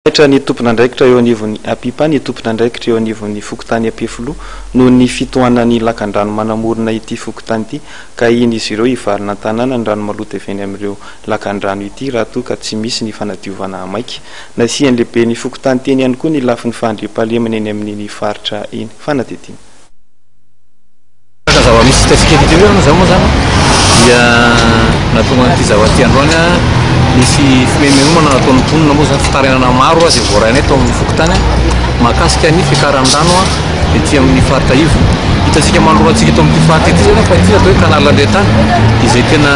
Taitra ny tompon'andraikitra eo anivon'ny APIPA ny tompon'andraikitra eo anivon'ny fokontany Ampefiloha noho ny fitohanan'ny lakandrano manamorona ity fokontany ity ka ahian'izy ireo hivarina an-tanàna ny rano maloto avy eny amin'ireo lakandrano ity raha toa ka tsy misy ny fanadiovana maika. Nasian'ny lehiben'ny fokontany teny ihany koa ny lafiny fahandriampahalemana eny amin'iny faritra iny. Fanadihadiana. Araka ny zava-misy hitantsika eto ity moa zany moa zany dia nahatonga an'ity zavatra ity androany an, nisy fimenomenoana nataon'ny mponina moa zany, fitarainana maro izay voarainay tao amin'ny fokontany mahakasika ny fiakaran'ny rano ety amin'ny faritra iva. Hitantsika manoloana antsika eto amin'ity faritra ity zany fa ity atao hoe canal Andriantany izay tena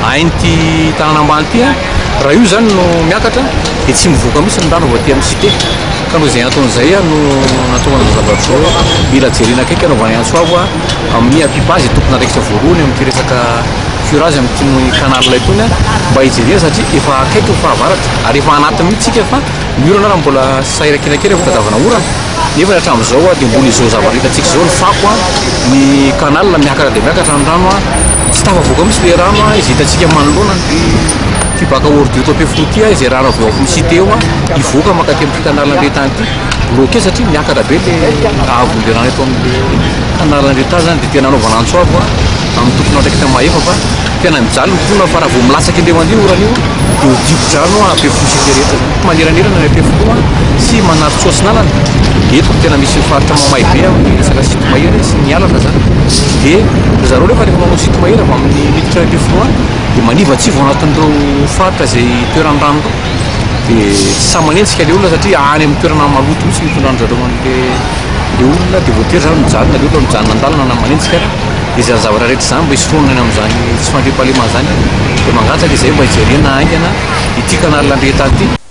hain'ity tanàna ambany ity an, raha io zany no miakatra dia tsy mivoaka mihitsy ny rano avy aty amin'ny cité. Ka noho izay antony izay no nahatonga an'izao zavatra izao. Mila jerena akaiky anaovana antso avo amin'ny APIPA izay tompon'andraikitra voalohany amin'ity resaka curage amin'itony canal itony mba hijerena satria efa akaiky ny fahavaratra ary efa anatiny mihitsy isika fa ny orana ary mbola sahirankina kely rehefa tadiavana orana nefa hatramin'izao dia mbola izao zavatra hitantsika izao ny fako, ny canal miakatra dia miakatra ny rano, tsy tafavoaka mihitsy ilay rano izay hitantsika manoloana ny Ity bac à ordure eto Ampefiloha ity izay rano avy ao amin'ny cité eo hivoaka mankaty amin'ity canal Andriantany ity, bloqué satria miakatra be le haavon'le rano eto amin'le canal Andriantany zany dia tena anaovana antso avo amin'ny tompon'andraikitra mahefa fa tena mijaly ny mponina fa raha vao milatsaka indray mandeha io orana io dia ho dibo-drano Ampefiloha cité rehetra zany. Maneranelana ny Ampefiloha sy Manarintsoa Atsinanana, eto no tena misy faritra mamay be amin'ny resaka sinto-mahery sy ny halatra zany dia ry zareo nefa rehefa manao sinto-mahery avy amin'ny miditra Ampefiloha dia manivatsiva ao anatin'ireo faritra izay toeran'ny rano ireo dia tsy sahy manenjika ilay olona satria any amin'ny toerana maloto mihitsy no itondran-dry zareo an'ilay ilay olona dia voatery izany mijanona ilay olona mijanona an-dalana na manenjika ary dia izany zavatra rehetra izany mba hisorohana ny amin'izany tsy fandriampahalemana izany dia mangataka izahay mba hijerena haingana ity canal Andriantany ity.